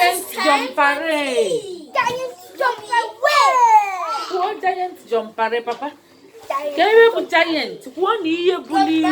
Giant Jumparee. Giant jumper. Kwuo Giant Jumparee, papa. Ka ihe bụ giant? Kwuo na ihe bulu ibu.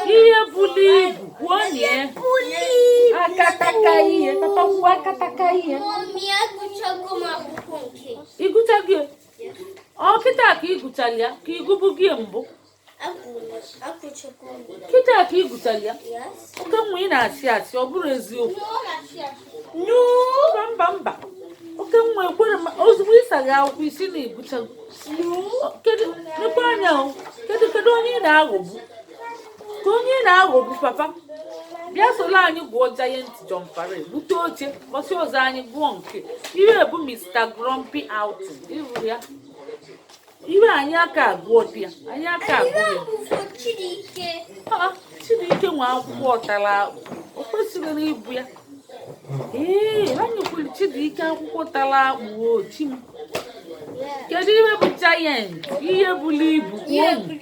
Ihe bulu ibu, kwuo na ya. Akataka ihe, papa, kwuo akataka ihe. Mommy, agụchago m akwụkwọ nke. Ịgụchago ya? Ọ kịta ka ị gụchara ya, ka ịgụbụ gị mbụ? Agụchago m. Kịta ka ị gụchara ya? Yes. Oke nwa, ị na-asị asị, ọ bụrụ eziokwu. No. Mba, mba, mba, oke nwa, ekwere m. Ozugbo ị saghị akwụkwọ isi na ịgụchago. Kedu nekwa anya o, kedu onye ị na-aghọgbu? Ka onye ị na-aghọgbu? Papa, bịa soro anyị gụọ Giant Jumparee. Bute oche. Bọsị ọzọ anyị gụọ nke ihe bụ Mr. Grumpy Outing. Ịhụ ya, ihe anyị aka agụọ dị ya, anyị aka agụọ ya. Bụ for Chidike. Ah, Chidike nwe akwụkwọ tara akpụ, o kwesịrị ịbụ ya. Ee, anyị kwuru Chidike akwụkwọ tara akpụ. O chi m, kedu ihe bụ giant? Ihe buru ibu, kwuo m.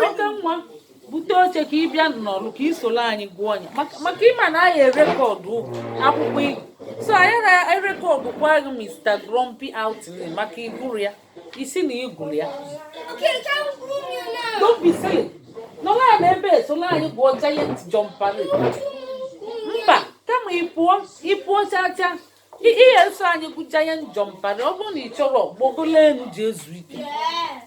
Oke nwa, bute oche ka ị bịa nọrụ, ka ị soro anyị gụọ ya, maka ịma na anyị erecord akwụkwọ ịgụ, so anyị na-erecord kwa gị Mr. Grumpy Outing, maka ịgụrụ ya, isi na ịgụrụ ya. Okay, ka m gụọ ya now. Don't be silly. Nọrọ ala ebe a, soro anyị gụọ Giant Jumparee. Mba, kama ị pụọ, ị pụọ chacha. Ihe eso anyị gụ Giant Jumparee. Ọ bụrụ na ị chọrọ, gbogolo elu ji ezu ike. Yeah.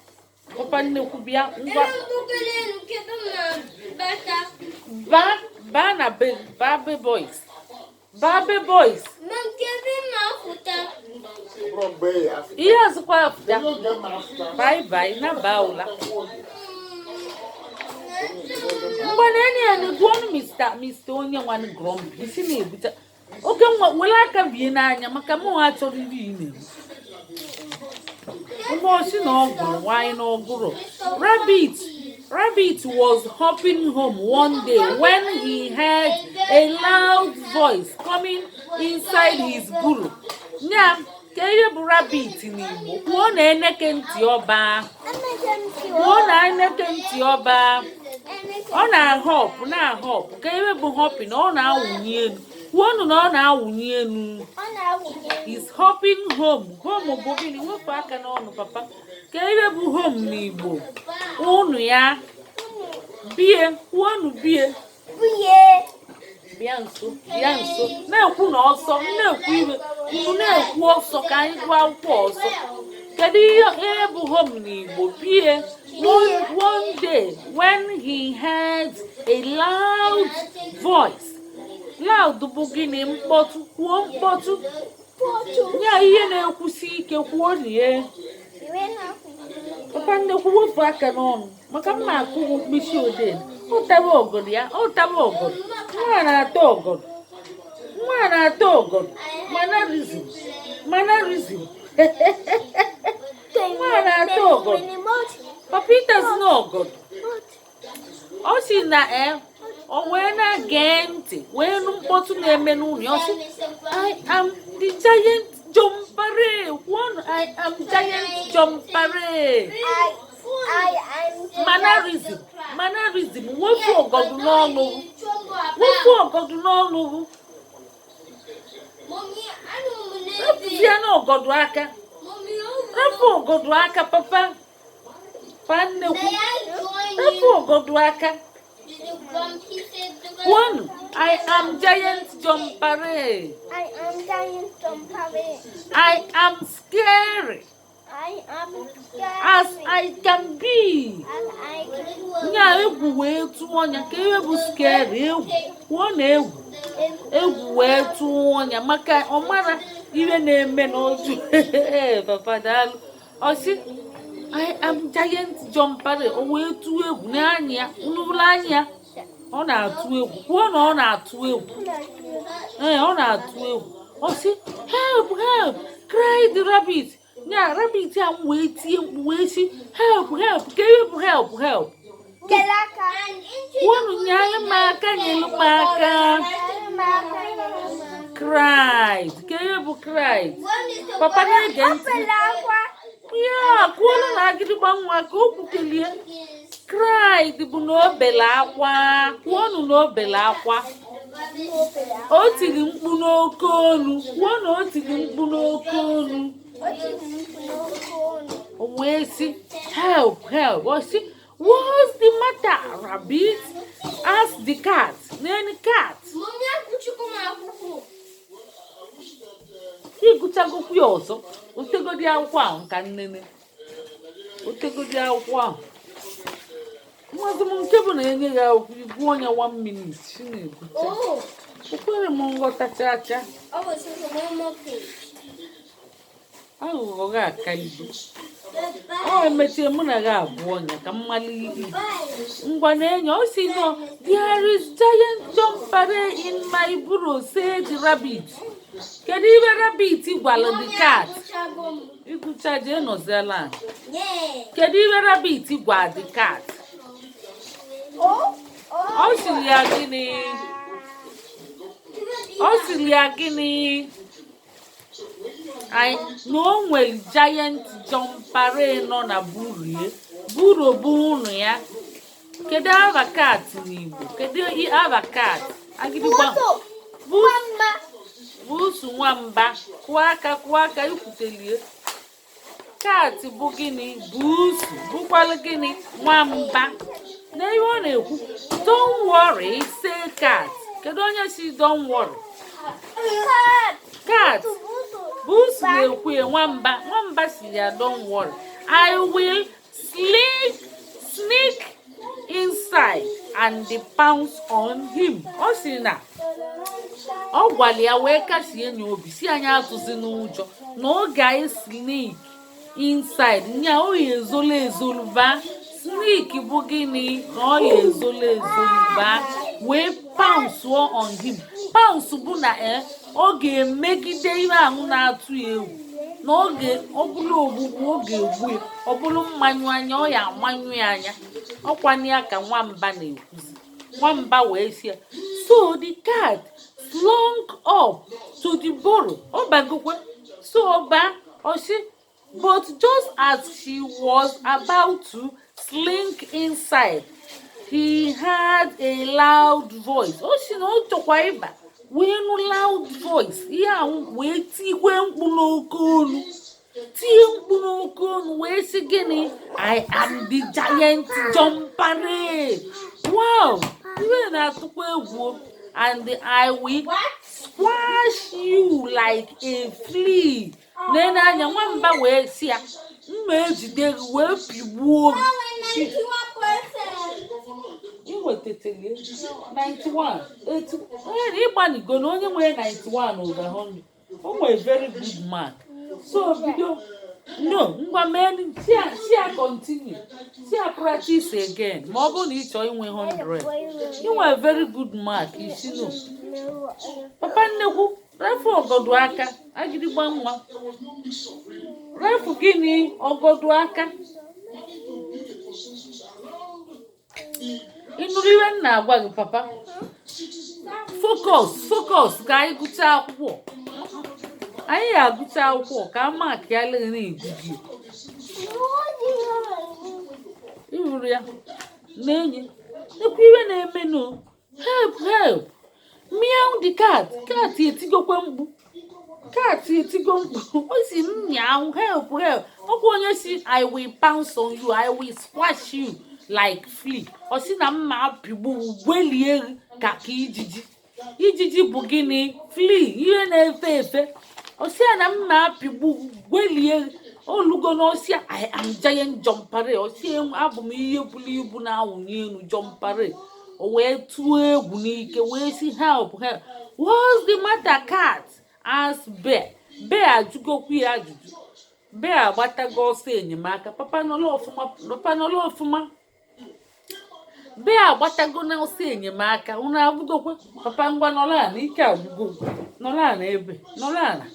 Papa nnekwu, bịa ngwa. Ebe mgbogolo elu, kedu ma bata? Baa, baa na be, baa be boys, baa be boys. Ma nke ma pụta. Ihe ọzọkwa apụta. Bye bye na baa ụla. Mgbe na enyi ya na gụọnụ Mr. onye nwanne Grumpy isi na-ebute. Oke nwa, were aka bie n'anya, maka mụ achọrọ iri ị na-eme ụbọchị na ọ gụrụ nwanyị na ọgụrụ. Rabbit was hopping home one day when he heard a loud voice coming inside his burrow. Nya ka ihe bụ rabbit n'Igbo? Kwuo na eneke ntị ọba. Kwuo na eneke ntị ọba. Ọ na-ahop, na-ahop. Ka ihe bụ hopping? Ọ na-awụnye elu. Kwuonu na ọ na-awụnye elu. Is hopping home. Home bụ gịnị? Wepụ aka n'ọnụ, papa. Ka ihe bụ home n'Igbo? Ụnụ ya bie. Kwuonu bie. Bịa nso, bịa nso. Na-ekwu na ọsọ m na-ekwu iwe unu na-ekwu ọsọ, ka anyị gụọ akwụkwọ ọsọ. Kedu ihe bụ home n'Igbo? Bie. One day when he heard a loud voice. Loud bụ gịnị? Mkpọtụ. Kwuo mkpọtụ. Ya ihe na-ekwusi ike. Kwuo rie. Papa nnekwu, wepụ aka n'ọnụ, maka mma akụghị mkpịsị odee. Ọ tara ọgọdọ ya, ọ tara ọgọdọ. Nwa na-ata ọgọdọ, nwa na-ata ọgọdọ. Mannerism, mannerism. Nwa na-ata ọgọdọ. Papa, ịtazi na ọgọdọ. Ọ sị na e o wee na-ege ntị, wee nụ mkpọtụ na-eme n'ụlọ ya. Ọ sị, "I am the Giant Jumparee." Kwuonụ, "I am Giant Jumparee." Mannerism, mannerism. Wepụ ọgọdọ n'ọnụ, wepụ ọgọdọ n'ọnụ. Wepụzie n'ọgọdọ aka, rapụ ọgọdọ aka. Papa, pa nnekwu, rapụ ọgọdọ aka. Kwuonụ, "I am Giant Jumparee." I am Giant Jumparee. I am scary I am scary as I can be. as I can. Nya egwu wee tụọ ya. Ka ihe bụ scary? Egwu. Kwuo na egwu. Egwu wee tụọ ya, maka ọ mara ihe na-eme n'otu. Papa, daalụ. Ọ sị, "I am Giant Jumparee." O wee tụọ egwu n'anya ya. Unu anya ya, ọ na-atụ egwu. Kwuo na ọ na-atụ egwu. Ee, ọ na-atụ egwu. Ọ sị, "Help, help," cried the rabbit. Nya rabbit a wee tie mkpu, wee sị, "Help, help." Ka ihe bụ help, help? Kwuonu, nyere m aka, nyere m aka. Cried. Ka ihe bụ cried? Papa na-ege ntị ya. Kwuonu na agịdịgba nwa ka o kwukelie. Cried bụ na o bele akwa. Kwuonu na o bele akwa. O tiri mkpu n'oke olu. Kwuo na o tiri mkpu n'oke olu. O wee sị, "Help, help!" Ọ sị, "What's the matter, rabbit?" asked the cat. Nene cat. Mommy, agụchukwu m akwụkwọ. Ịgụchagokwu ya ọzọ? Otegodi akwụkwọ ahụ ka nnene. Otegodi akwụkwọ ahụ. Mmasị m nke bụ na enye gị akwụkwọ, igwu onye one minute si na-egụcha. Oh, Okwere m nghọta chaa chaa. Ọ bụ sọsọ one more page. Aghụghọ gị aka ibu. Ọ emechie mụ na gị abụọ nya ka mmali ibu. Ngwa, na-enye o si nọ, "There is giant jumpere in my burrow," said the rabbit. Kedu ibe rabbit gwara the cat? Agụchago m. Ịgụcha, jee nọziela. Yeah. Kedu ibe rabbit gwa the cat? Ọ sịrị ya gịnị? Ọ sịrị ya gịnị? Na o nwere giant jumpere nọ na burrow. Burrow bụ ụnụ ya. Kedu ava cat n'Igbo? Kedu ava cat? Agịdịgba. Busu, nwamba. Kụọ aka, kụọ aka, ikwutelie. Cat bụ gịnị? Busu bụkwalụ gịnị? Nwamba. Na ihe ọ na-ekwu, "Don't worry," say cat. Kedu onye si "Don't worry"? Cat. Busu na-ekwu ya, nwamba. Nwamba si ya, "Don't worry, I will sneak inside and pounce on him." Ọ sị na ọ gwara ya wee kasie ya obi, si anyị atụzi n'ụjọ, na ọ ga-sneak inside nya, o ya ezolu ezolu baa. Sneak bụ gịnị? Na ọ ya ezolu ezolu baa wee pounce on him. Pounce bụ na ọ ga-emegide ihe ahụ na-atụ ya egwu, na oge ọ bụrụ ogbugbu, ọ ga-egbu ya. Ọ bụrụ mmanyụ anya, ọ ya amanyụ ya anya. Ọkwana ya ka nwamba na-ekwuzi. Nwamba wee sị ya, so the cat slunk up to the burrow. Ọ bagokwe so ọba ọsị, but just as she was about to slink inside, he heard a loud voice. O si na ọ chọkwa ịba wee nụ loud voice. Ihe ahụ wee tikwe mkpu n'oke olu, tie mkpu n'oke olu wee sị gịnị? "I am the giant jumpere." Wow, ihe na-atụkwa egwu o. "And I will squash you like a flea." Nene anya, nwamba wee sị ya, mma ejide gị wee pigbuo gị. Iwetetele 91 80. Onye na ịgbanigo na onye nwere 91 over 100, o nwere very good mark. So bido no, ngwa mee sia, continue sia, practice again. Ma ọ bụrụ na ị chọọ inwe 100, ị nwere very good mark. Isi no, papa nnekwu, refu ọgọdụ aka. Agịdịgba nwa, refu gịnị? Ọgọdụ aka. Ị nụrụ ihe m na-agwa gị, papa? Focus, focus, ka anyị gụchaa akwụkwọ. Anyị ga-agụcha akwụkwọ ka a mark ya leghị na-egwu gị. Ị hụrụ ya na-enye nekwa ihe na-emenụ. "Help, help!" meow the cat. Cat etigokwe mkpu. Cat etigo mkpu, o si meow, "Help, help!" Ọkwa onye si, "I will pounce on you, I will squash you like flea." Ọ sị na mma apịgbu gwelie gị ka ijiji. Ijiji bụ gịnị? Flea, ihe na-efe efe. Ọ sị ya na mma apịgbu gwelie gị. Olugo na ọsịa, "I am giant jumpere." Ọsịa, abụ m ihe buru ibu na-awụnye elu, jumpere. O wee tụọ egwu n'ike wee sị, "Help, help!" "What's the matter, cat?" asked bear. Bear ajụgokwu ya ajụjụ. Bear agbatago ọsọ enyemaka. Papa, nọrọ ọfụma. Papa, nọrọ ọfụma. Bear agbatago n'ọsọ enyemaka. Unu abụgokwe? Papa, ngwa, nọrọ ala, ike agwụgo. Nọrọ ala ebe, nọrọ ala.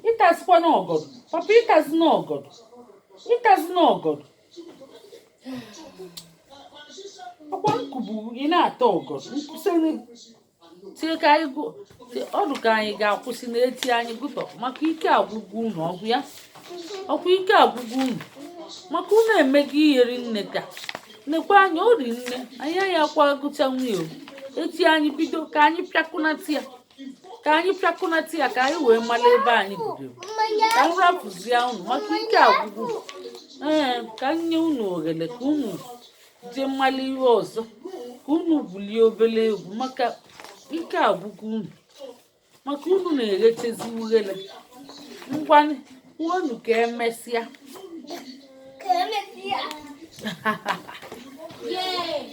Ịtazikwa n'ọgọdọ, papa. Ịtazi n'ọgọdọ, ịtazi n'ọgọdọ. Ọkwa nkụ bụ ị na-ata ọgọdọ nkwụsịrị tie ka anyị gụ ọdụ ka anyị ga-akwụsị n'eti anyị gụtọ maka ike agwụgwụ unu. Ọgwụ ya ọkwa ike agwụgwụ unu maka unu emego ihe rinne. Ka nekwa anya, o ri nne anyị ya akwa gụcha nwunye o. Echi anyị bido ka anyị pịakụnata ya, ka anyị pịakụnata ya, ka anyị wee mara ebe anyị bidoro. Ka m rapụzie unu maka ike agwụgwụ. Ee, ka m nye unu ohere ka unu jee mmalụ ihe ọzọ, ka unu bulie obere egwu maka ike agwụgwụ unu, maka unu na-eghechezi ughere. Ngwanụ, kwuonu ka emesịa. Ka emesịa. Yeah.